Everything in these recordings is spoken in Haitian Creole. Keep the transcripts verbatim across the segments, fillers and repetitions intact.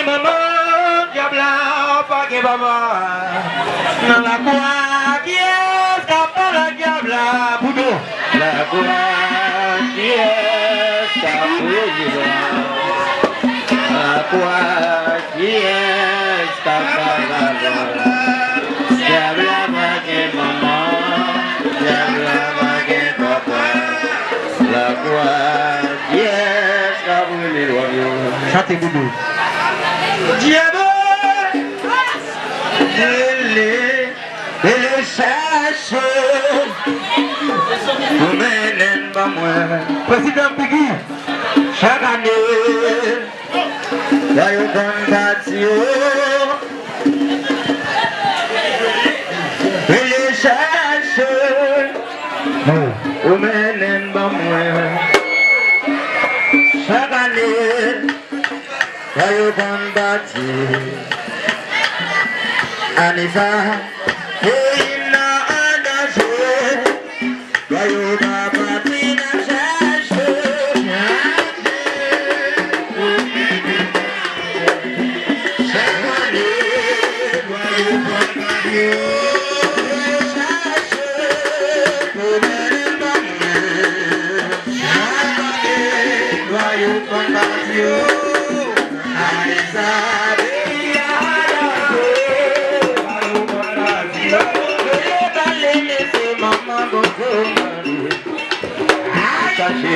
Manman, dyab la pa gen papa. Nan lakwa, kiyès k ap pale ak dyab la? Boudou. Lakwa, kiyès k ap prezidan? Lakwa, kiyès k ap pale ak dyab la? Dyab la pa gen manman, dyab la pa gen papa. Lakwa, kiyès k ap rele lwa yo? Chante, Boudou. Dyab, rele, rele chache pou mennen m ban mwen. Prezidan Biggy, chak ane, lè yo konn pati yo, rele chache pou mennen m ban mwen. Chak ane, lè yo konn pati, ane sa, peyi m nan an danje. Lwa yo pa pati nan chache. Chak ane, lwa yo pa pati yo. Chache pou mennen ban mwen. Chak ane, lwa yo pa pati yo. Ane sa, peyi a danje. Lwa yo pa pati yo. Yo pale, mesye, manman, Bondye mande. M chache,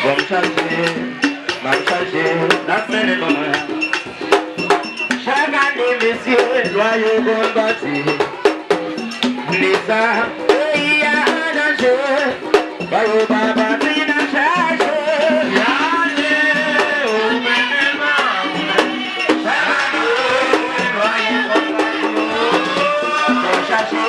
bon, m chache, m ap chache, n ap mennen ban mwen. Chak ane, mesye, lwa yo konn pati. Ane sa, peyi a an danje. Lwa yo pa pati nan chache. Ane, ou mennen ban mwen. Chak ane, lwa yo konn pati. Bon, chache.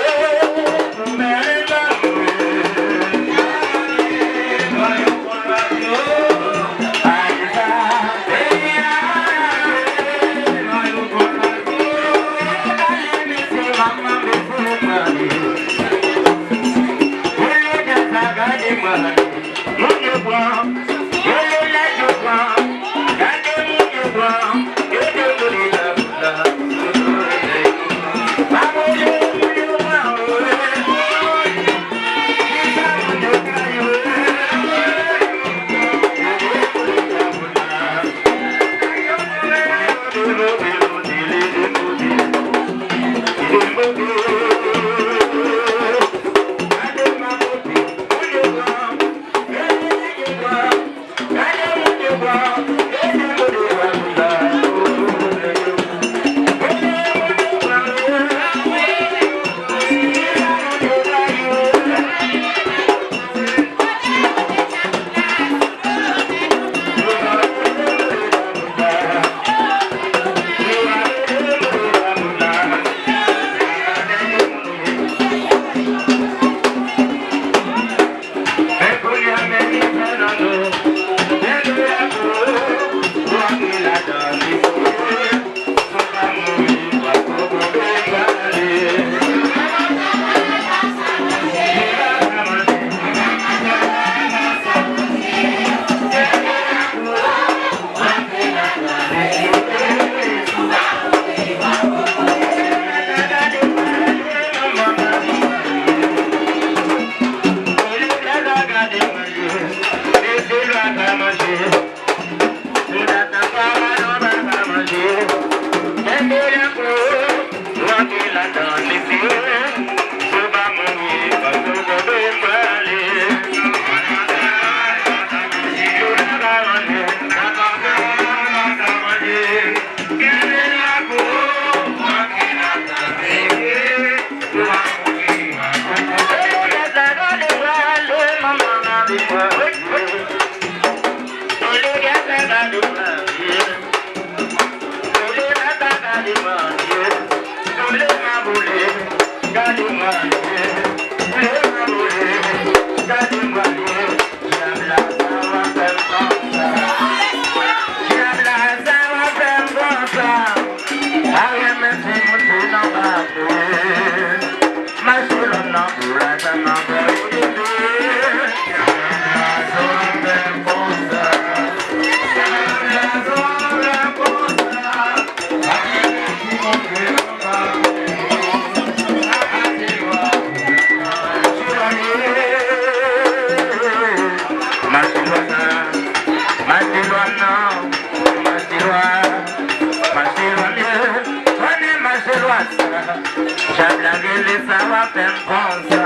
Dyab la rele sa w ap fè m konsa.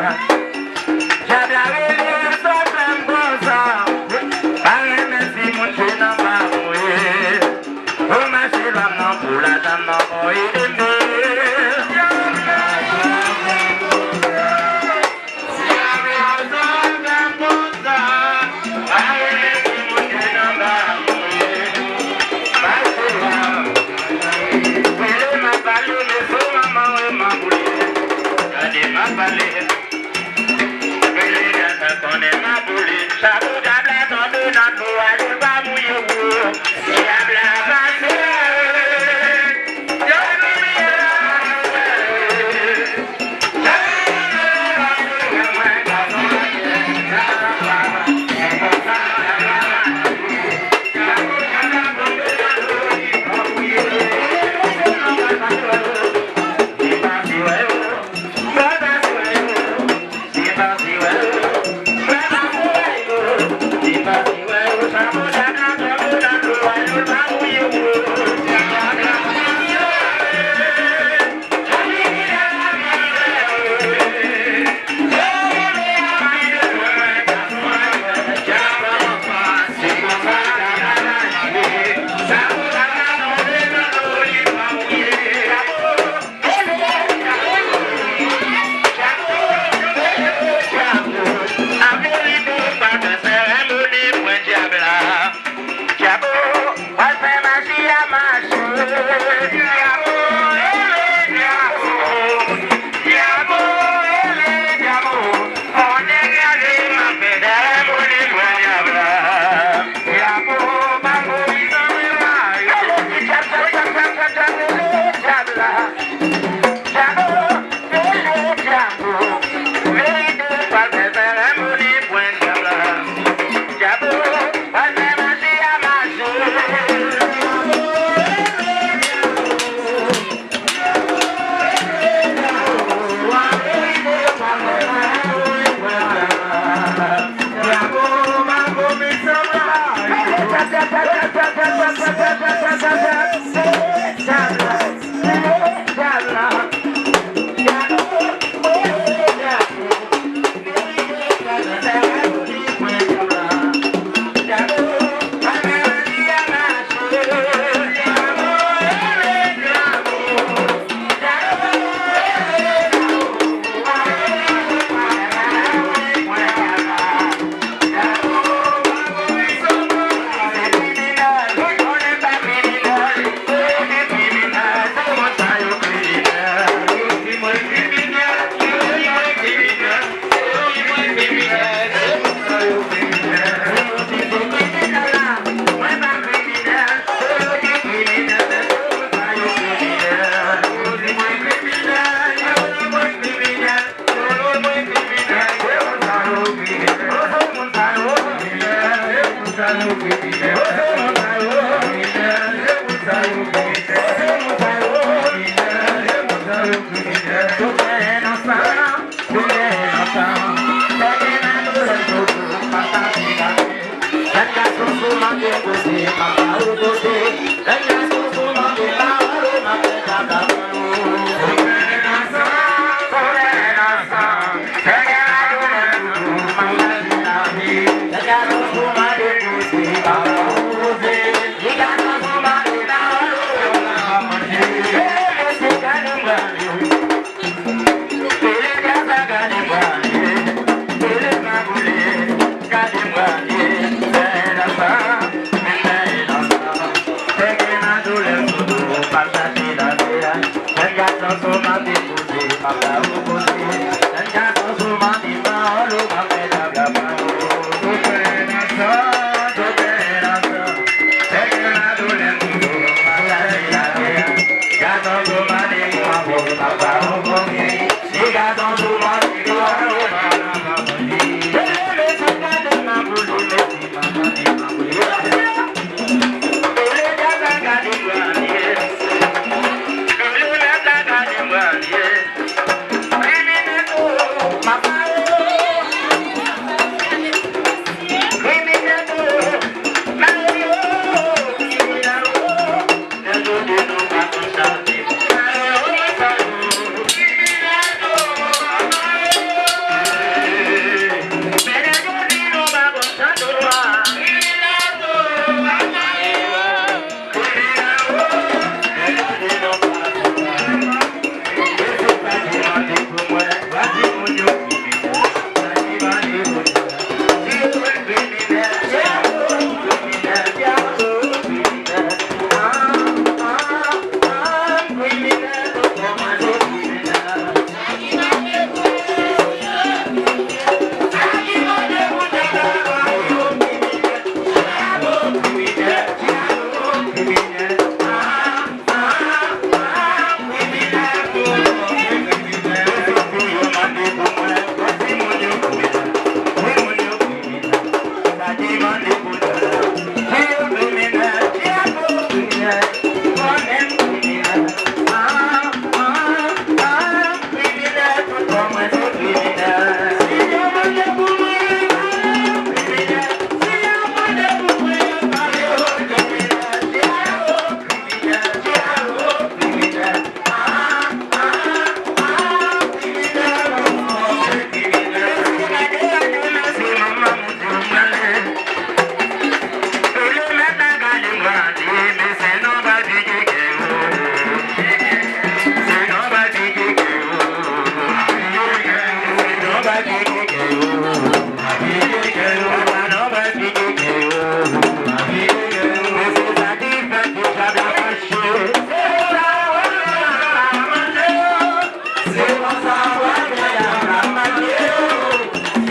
Dyab la rele sa w ap fè m konsa. Pa renmen timoun ki nan pa mwen. Ou mache lwa m nan pou lajan m nan, bon, ede m. Chapo dyab la tonbe nan dlo a, li pa mouye ou. Dyab la pase.